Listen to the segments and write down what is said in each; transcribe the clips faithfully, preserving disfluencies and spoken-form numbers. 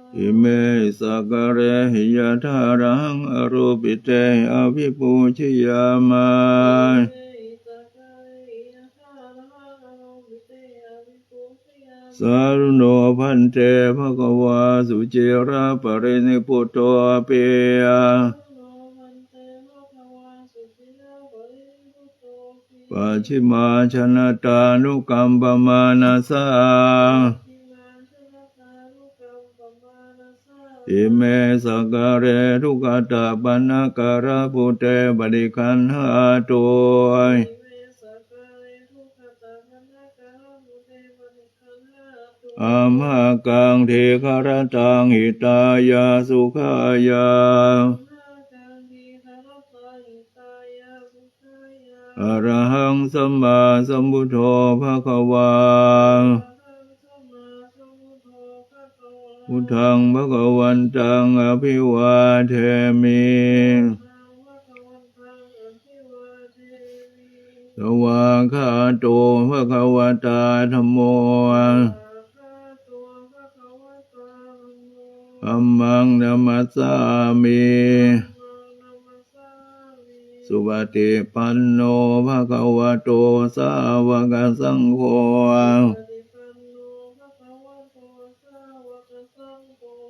Imehi sakkārehi yathārahaṃ āropitehi abhipūjayāma. Sādhu no bhante bhagavā suciraparinibbutopi. Pacchimājanatānukampamānasā ime sakkāre duggatapaṇṇakārabhūte paṭiggaṇhātu amhākaṃ dīgharattaṃ hitāya sukhāya. Arahaṃ sammāsambuddho bhagavā. Buddhaṃ bhagavantaṃ abhivādemi. Svākkhāto bhagavatā dhammo. Dhammaṃ namassāmi. Supaṭipanno bhagavato sāvakasaṅgho.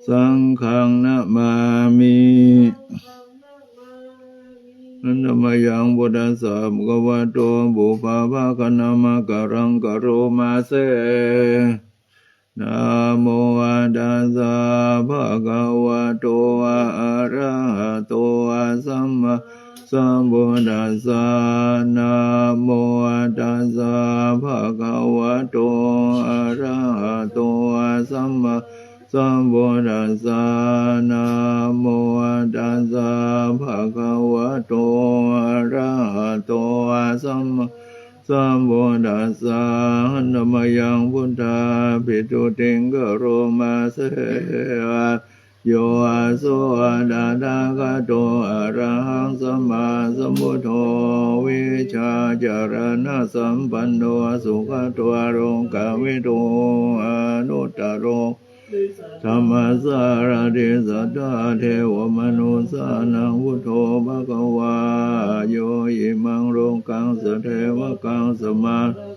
Saṅghaṃ namāmi. Handa mayaṃ buddhassa bhagavato pubbabhāganamakāraṃ karoma se. Namo tassa bhagavato arahato sammāsambuddhassa. Namo tassa bhagavato arahato sammāsambuddhassa. Namo tassa bhagavato arahato sammā sambuddhassa. Handa mayaṃ buddhābhistutiṃ karoma se. Yo aso tathāgato arahaṃ sammāsambuddho vijjācaraṇasampanno sugato lokavidū anuttaro dhammasārathi satthā devamanussānaṃ buddho bhagavā. Yo imaṃ lokaṃ sadevakaṃ samārakkha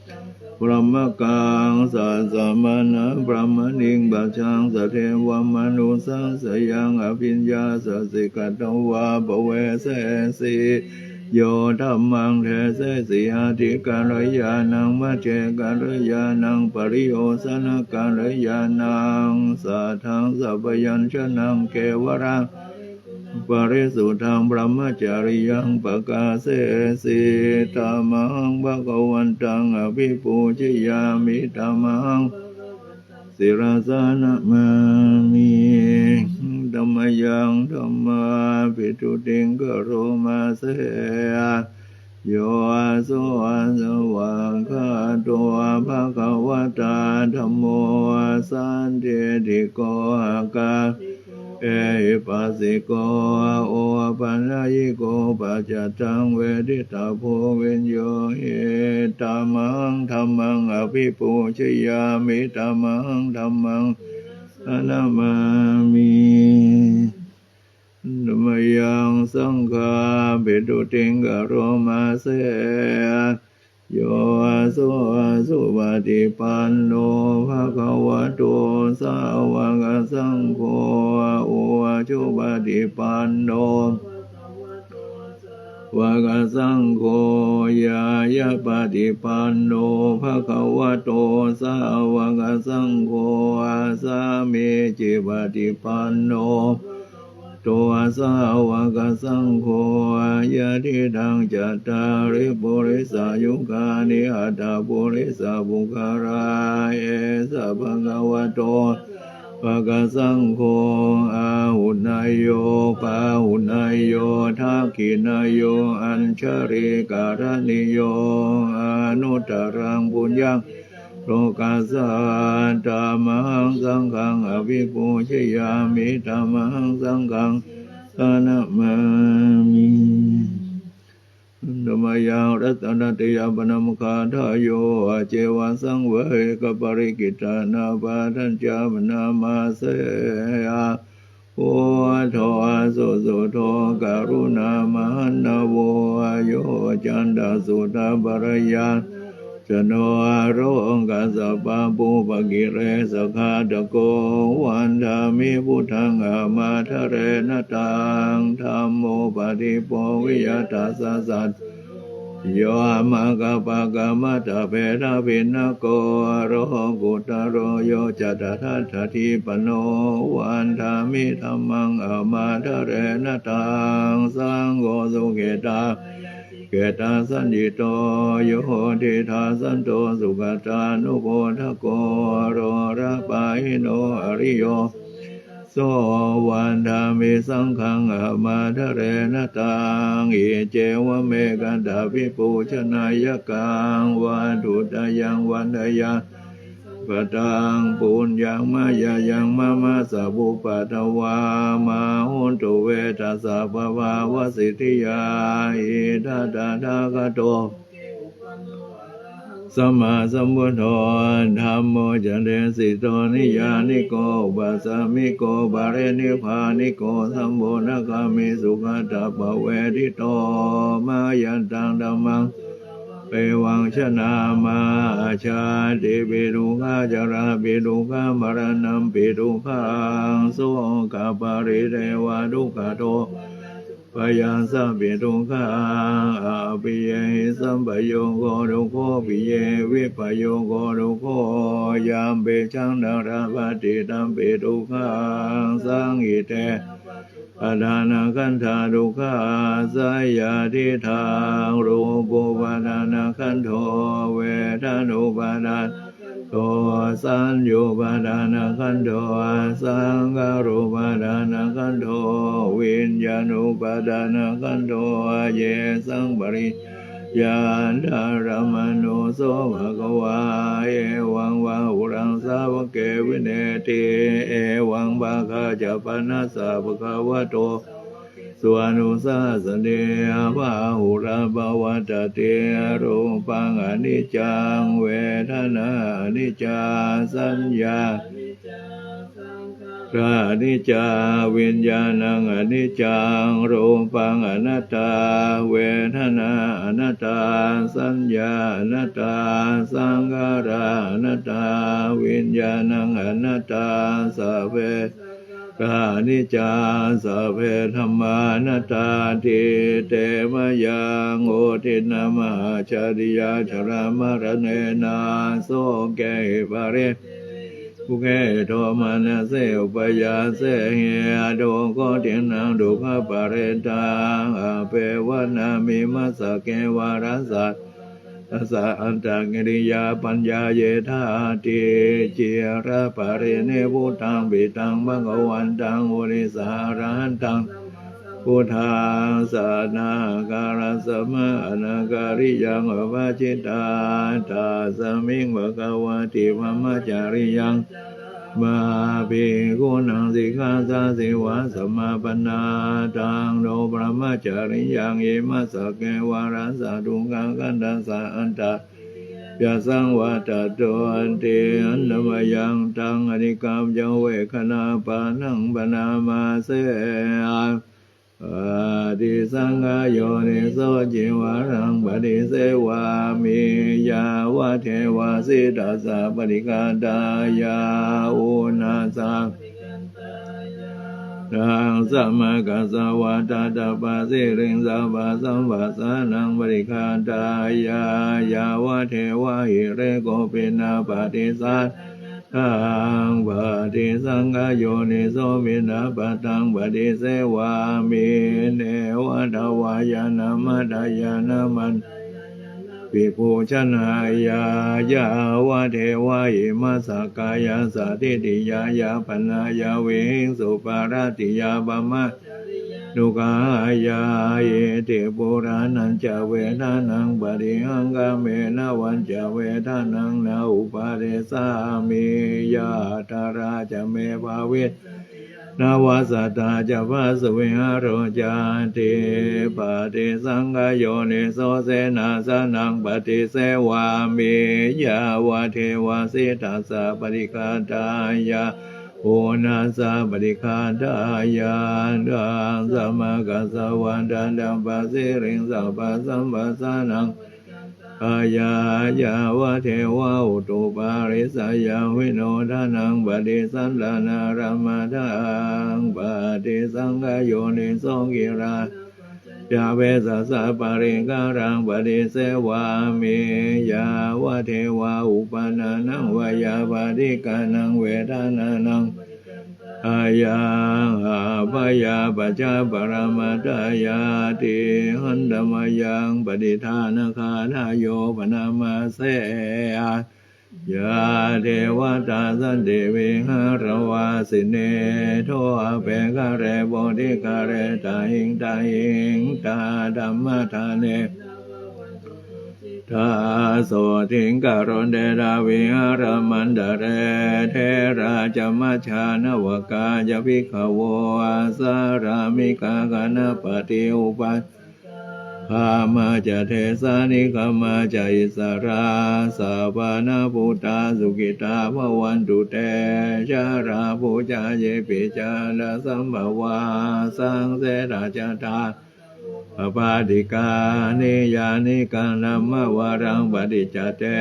brahmakaṃ sassamaṇabrāhmaṇiṃ pajaṃ sadevamanussānaṃ seyyaṃ abhiññāya sikkhitvā pavesi. Yo dhammaṃ desesi atthi kalyāṇaṃ pacce kalyāṇaṃ pariyosāna kalyāṇaṃ saddaṃ sabbañjaṇaṃ kevalābhaṃ parisuddhaṃ brahmacariyaṃ pakāsesi. Tamahaṃ bhagavantaṃ abhipūjayāmi. Tamahaṃ sirasā namāmi. Handa mayaṃ dhammābhistutiṃ karoma se. Yo aso svākkhāto bhagavatā dhammo sandiṭṭhiko akāliko ehipassiko opanayiko paccattaṃ veditabbo viññūhi. Tamahaṃ dhammaṃ abhipūjayāmi. Tamahaṃ dhammaṃ namāmi. Handa mayaṃ saṅghābhistutiṃ karoma se. Yo aso supaṭipanno bhagavato sāvakasaṅgho, ujupaṭipanno sāvakasaṅgho, ñāyapaṭipanno bhagavato sāvakasaṅgho, sāmīcipaṭipanno bhagavato sāvakasaṅgho, yadidaṃ cattāri purisayugāni aṭṭha purisapuggalā, esa bhagavato sāvakasaṅgho, āhuneyyo pāhuneyyo dakkhiṇeyyo añjalikaraṇīyo anuttaraṃ puññakkhettaṃ lokassāti. Tamahaṃ saṅghaṃ abhipūjayāmi. Tamahaṃ saṅghaṃ sirasā namāmi. Handa mayaṃ ratanattayappaṇamaggathāyo, ceva saṃvehakaparikittanapāṭhañca bhaṇāma se. Buddho susuddho karuṇāmahaṇṇavo, yoccantasuddhaparāyāsabhā jano, rogā sabba pūpakilesaghātako, vandāmi buddhaṃ ahaṃ ādarena taṃ. Dhammo paṭibo viya tassa yo maggapākamatabbhedabhinnako, lokuttaro yo ca tathāgatī pano, vandāmi dhammaṃ ahaṃ ādarena taṃ. Saṅgho sukhitā kettasañcito, yo diṭṭhasanto sugatānubodhako, lolapahīno ariyo so, vandāmi saṅghaṃ ahaṃ ādarena taṃ. Iccevamekantabhipūjanāyakaṃ, vatthuttayaṃ vandāya sabbadā, puññaṃ mayā yaṃ mama sabbupaddavā, mā hontu ve tassa pabhāvasiddhiyā. Idha tathāgato sammāsambuddho, dhammo ca desito, niyyāniko upasamiko, parinibbāniko sambodhagāmi sugatappavedito, mayantaṃ dhammaṃ sutvā evaṃ janāma: jātipi dukkhā, jarāpi dukkhā, maraṇampi dukkhaṃ, sokaparidevadukkhadomanassupāyāsāpi dukkhā, appiyehi sampayogo dukkho, piyehi vippayogo dukkho, yampicchaṃ na labhati tampi dukkhaṃ, saṅkhittena pañcupādānakkhandhā dukkhā. Seyyathidaṃ: rūpupādānakkhandho, vedanupādānakkhandho, saññupādānakkhandho, saṅkhārupādānakkhandho, viññāṇupādānakkhandho, yesaṃ pariññāya daramāno so bhagavā, evaṃ bahulaṃ sāvake vineti. Evaṃ bhāgā ca pana sa bhagavato sāvakesu anusāsati. Bahulā pavattati: rūpaṃ aniccaṃ, vedanā aniccā, saññā aniccā, viññāṇaṃ aniccaṃ. Rūpaṃ anattā, vedanā anattā, saññā anattā, saṅkhārā anattā, viññāṇaṃ anattā. Sabbe saṅkhārā aniccā, sabbe dhammā anattāti. Te mayaṃ otiṇṇā mahācariyā, jarāmaraṇena sokehi paridevehi dukhe domanassi upāyāsehi, athokoṭiṇṇaṃ dukkhaparittānaṃ appeva nāmi, majjhaṅge vārassa tassa antakiriyā paññāyedhāti. Ciraparinibbutampi taṃ bhagavantaṃ Uddissa arahantaṃ sammāsambuddhaṃ, satthakallaṃ brahmamānakariyaṃ, aparājitasatthu tasmiṃ bhagavati brahmacariyaṃ carāma bhikkhūnaṃ sikkhāsājīvasamāpannā. Taṃ no brahmacariyaṃ imassa kevalaṃ sādhukaṃ, khandhassa antakiriyā saṃvattanti. Handa mayaṃ taṃ atikkāmya vegaṃ bhaṇāma se. Paṭisaṅkhā yoniso cīvaraṃ paṭisevāmi, yāvadeva sītassa paṭighātāya, uṇhassa pītassa paṭighātāya, samaggassa vātatappasiriṃsappasamphassānaṃ paṭighātāya, yāvadeva hīrīkopinaṃ paṭisallānānaṃ paṭisaṅkhā yoniso piṇḍapātaṃ paṭisevāmi, neva davāya na madāya na maṇḍanāya nābhibhūjanāya, yāvadeva imassa kāyassa ṭhitiyā yāpanāya vihiṃsuparatiyā brahma nuggahāya. Iti purāṇañca vedanaṃ paṭihaṅkhāmi, navañca vedanaṃ na uppādessāmi, yātrā ca me bhavissati navasatā ca phāsuvihāro cāti. Paṭisaṅkhā yoniso senāsanaṃ paṭisevāmi, yāvadeva sītassa paṭighātāya uṇhassa paṭighātāya, ḍaṃsamakasavātātappa siriṃsapasamphassānaṃ āya, yāvadeva utuparissayavinodanaṃ paṭisallānārāmatthaṃ. Paṭisaṅkhā yoniso gilānaṃ ca vesassa paṭighāraṃ paṭisevāmi, yāvadeva uppannānaṃ veyyābādhikānaṃ vedanānaṃ āya, abyāpajjhaparamatāyāti. Handa mayaṃ paṭidānagāthāyo bhaṇāma se. Yā devatā santi vihāravāsinī, thūpe ghare bodhighare tahiṃ tahiṃ, tā dhammadāne tā sotthiṃ karontedha vihāramaṇḍale. Therā ca majjhā navakā ca bhikkhavo, sārāmikā ganapatī upa gāmā ca desā nigamā ca issarā, sappāṇabhūtā sukhitā bhavantu te. Jalābujā yepi ca aṇḍasambhavā, saṃsedajātā anuppatikā, niyyānikaṃ dhammavaraṃ paṭicca te,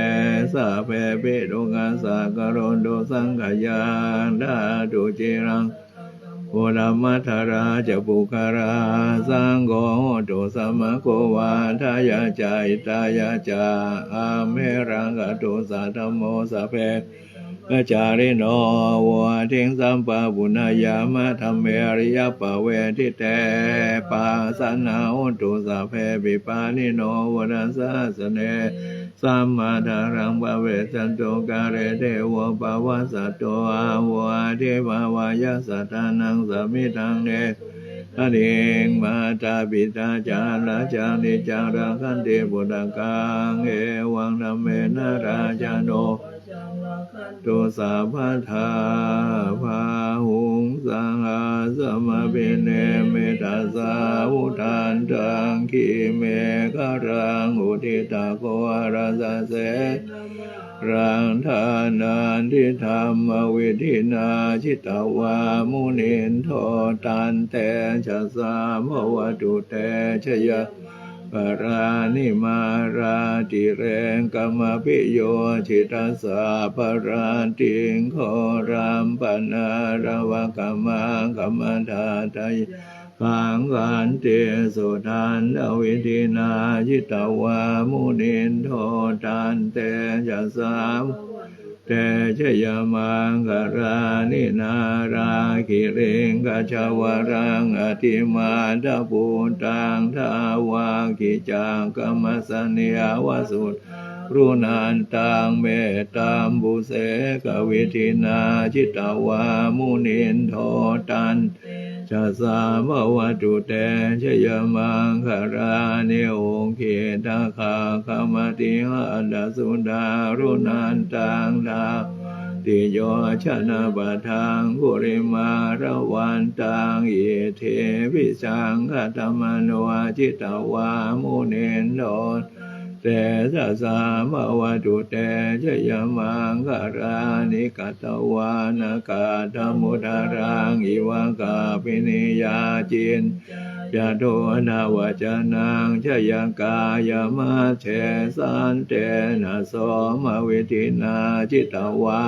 sabbepi dukkhassa karontu saṅkhayaṃ. Ṭhātu ciraṃ rakkhantu dhammaddharā ca puggalā, saṅgho hotu samaggo va atthāya ca hitāya ca. Amhe rakkhatu saddhammo sabbe dhammacarino, vuḍḍhiṃ sampāpuṇeyyāma dhamme ariyappavedite. Pasannā hontu sabbepi pāṇino buddhasāsane. Sammā dhāraṃ pavecchanto kāle devo pavassatu, avutthiṃ bhāvāya sattānaṃ samiddhaṃ netu medaniṃ. Mātā pitā ca atrajaṃ niccaṃ rakkhanti puttakaṃ, evaṃ dhammena rājāno tu sabbadā. Bāhuṃ sahassamabhinimmitasāvudhantaṃ, grīmekhalaṃ uditaghorasasenamāraṃ, dānādidhammavidhinā jitavā munindo, tantejasā bhavatu te jaya maṅgalāni. Mārātirekamabhiyujjhitasabbarattiṃ, ghorampanāḷavakamakkhamathaddhayakkhaṃ, khantīsudantavidhinā jitavā munindo, tantejasā te jayamaṅgalāni. Nāḷāgiriṃ gajavaraṃ atimattabhūtaṃ, dāvaggicakkamasanīva sudāruṇantaṃ, mettambusekavidhinā jitavā munindo, tantejasā bhavatu te jayamaṅgalāni. Ukkhittakhaggamatihatthasudāruṇantaṃ, dhāvantiyojanapathaṅgulimālavantaṃ, iddhībhisaṅkhatamano jitavā munindo, tantejasā bhavatu te jayamaṅgalāni. Katvāna kaṭṭhamudaraṃ iva gabbhinīyā, ciñcāya duṭṭhavacanaṃ janakāyamajjhe, santena somavidhinā jitavā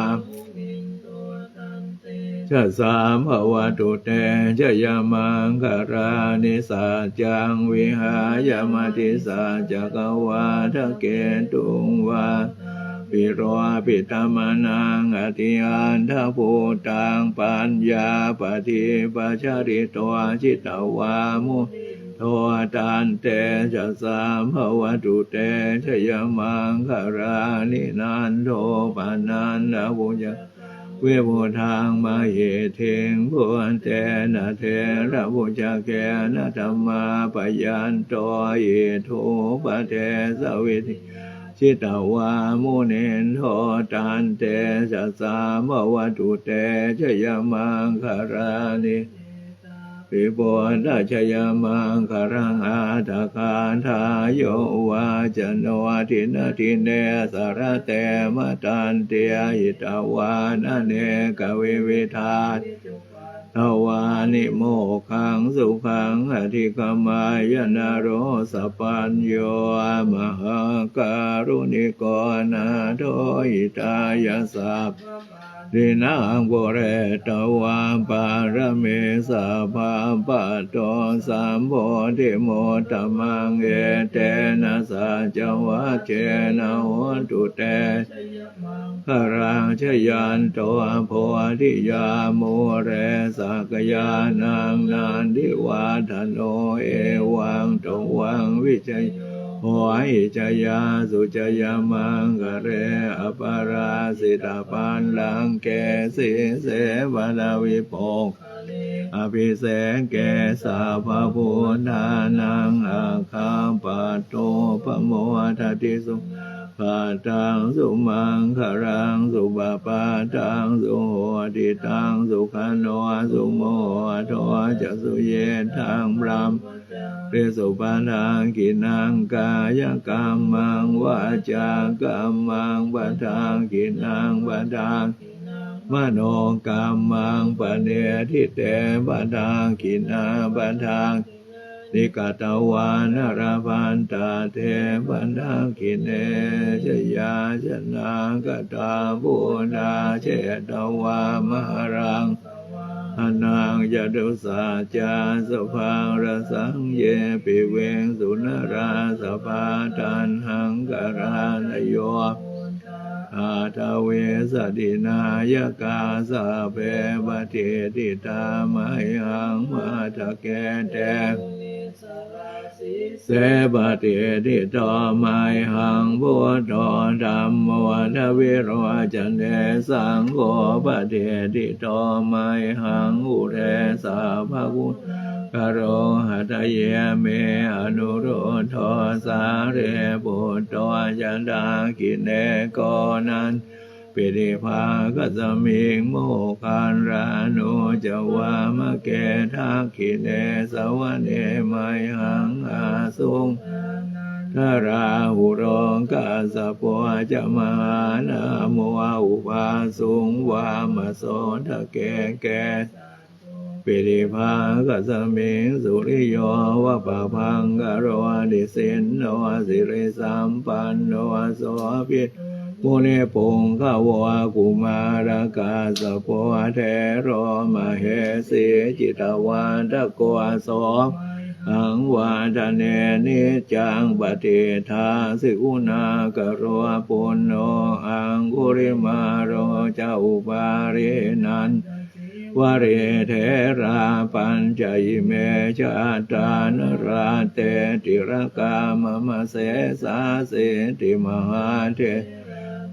tejasā bhavatu te jayamaṅgalāni. Saccaṃ vihāya matisaccakavādaketuṃ, vādābhiropitamanaṃ atiandhabhūtaṃ, paññāpadīpajalito jitavā munindo, tantejasā bhavatu te jayamaṅgalāni. Nandopanandabhujagaṃ vibudhaṃ mahiddhiṃ, puttena therabhujagena damāpayanto, iddhūpadesavidhinā jitavā munindo taṃ tejasā bhavatu te jayamaṅgalāni. Etāpi buddhajayamaṅgalaṃ aṭṭhagāthā yo vācano dinadine sarate matandī hitvānanekavividhāni cupaddavāni mokkhaṃ sukhaṃ adhigameyya naro sapañño. Mahākāruṇiko nātho hitāya sabbapāṇinaṃ pūretvā pāramī sabbā patto sambodhimuttamaṃ etena saccavajjena hotu te jayamaṅgalaṃ. Jayanto bodhiyā mūle sakyānaṃ nandivaḍḍhano evaṃ tvaṃ vijayo hohi jayassu jayamaṅgale aparājitapallaṅke sīse paṭhavipokkhare abhiseke sabbabuddhānaṃ aggappatto pamodati. Sunakkhattaṃ sumaṅgalaṃ supabhātaṃ suhuṭṭhitaṃ sukhaṇo sumuhutto ca suyiṭṭhaṃ brahmacārisu padakkhiṇaṃ kāyakammaṃ vācākammaṃ padakkhiṇaṃ padakkhiṇaṃ manokammaṃ paṇidhī te padakkhiṇā padakkhiṇāni katvāna labhantatthe padakkhiṇe. Jayāsanāgatā buddhā jetvā māraṃ savāhanaṃ catusaccāsabhaṃ rasaṃ ye piviṃsu narāsabhā. Taṇhaṅkarādayo buddhā aṭṭhavīsati nāyakā sabbe patiṭṭhitā mayhaṃ matthake te sīse patiṭṭhito mayhaṃ buddho dhammo dvilocane saṅgho patiṭṭhito mayhaṃ ure sabbaguṇākaro. Hadaye me anuruddho sārīputto ca dakkhiṇe koṇḍañño piṭṭhibhāgasmiṃ moggallāno ca vāmake. Dakkhiṇe savane mayhaṃ āsuṃ ānandarāhulo kassapo ca mahānāmo ubhāsuṃ vāmasotake. Kesante piṭṭhibhāgasmiṃ suriyo va pabhaṅkaro nisinno sirisampanno sobhito munipuṅgavo. Kumārakassapo thero mahesī cittavādako so mayhaṃ vadane niccaṃ patiṭṭhāsi guṇākaro. Puṇṇo aṅgulimālo ca upālī nanda sīvalī therā pañca ime jātā nalāṭe tilakā mama. Sesāsīti mahātherā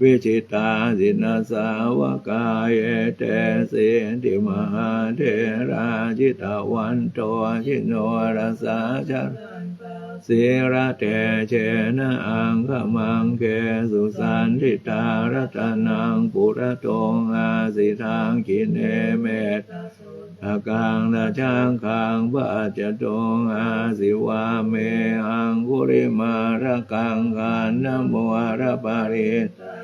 vijitā jinasāvakā etesīti mahātherā jitavanto jinorasā jalantā sīlatejena aṅgamaṅgesu saṇṭhitā. Ratanaṃ purato āsi dakkhiṇe mettasuttakaṃ dhajaggaṃ pacchato āsi vāme aṅgulimālakaṃ. Khandhamoraparittañca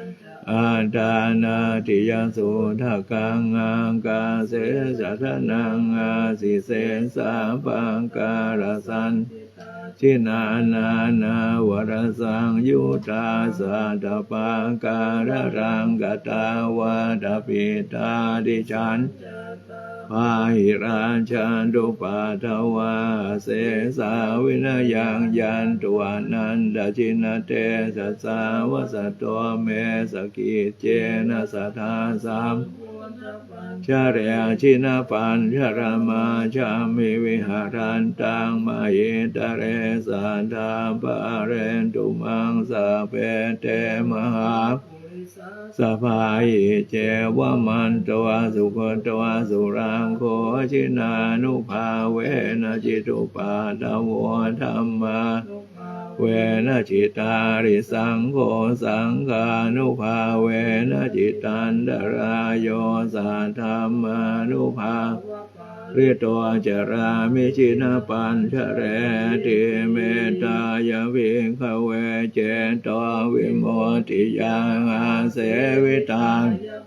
āṭānāṭiyasuttakaṃ ākāse chadanaṃ āsi sesā pākārasaṇṭhitā. Jinā nānāvarasaṃyuttā sattappākāralaṅkatā vātapittādisañjātā bāhirajjhattupaddavā asesā vinayaṃ yantu anantajinatejasā. Vasato me sakiccena sadā sambuddhapañjare jinapañjaramajjhamhi viharantaṃ mahītale sadā pālentu maṃ sabbe te mahāpurisāsabhā. Iccevamanto sugutto surakkho jinānubhāvena jitupaddavo dhammānubhāvena vena jitārisaṅgho, saṅghānubhāvena jitantarāyo, saddhammānubhāvapālito carāmi jinapañjareti. Mettāya bhikkhave cetovimuttiyā āsevitāya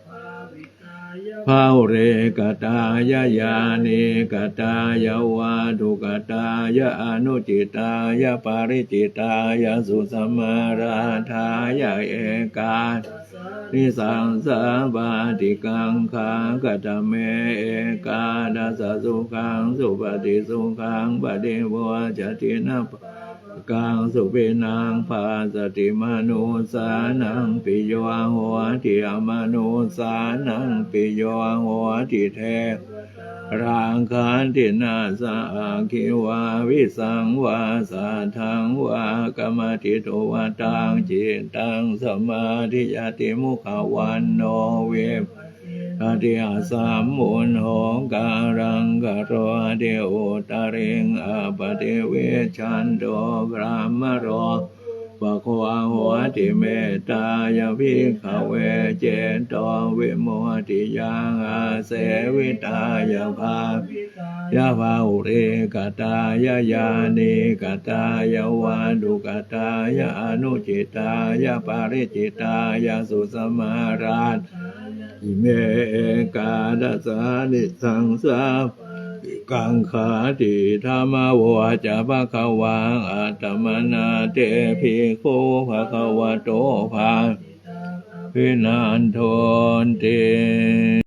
bahulīkatāya yānīkatāya vatthukatāya anucitāya palicittāya susamāraddhāya ekādasānisaṃsā pāṭikaṅkhā. Katame ekādasa? Sukhaṃ supati, sukhaṃ paṭibujjhati, na pāpakaṃ supinaṃ passati, manussānaṃ piyo hoti, amanussānaṃ piyo hoti, devatā rakkhanti, nāssa aggi vā visaṃ vā satthaṃ vā kamati, tuvaṭaṃ cittaṃ samādhiyati, mukhavaṇṇo vippasīdati, asammūḷho kālaṃ karoti, uttariṃ appaṭivijjhanto brahmalokūpago hoti. Mettāya bhikkhave cetovimuttiyā āsevitāya bhāvitāya bahulīkatāya yānīkatāya vatthukatāya anucitāya palicittāya susamāraddhāya ime ekādasānisaṃsā pāṭikaṅkhāti. Idamavoca bhagavā. Attamanā te bhikkhū bhagavato bhāsitaṃ abhinandunti.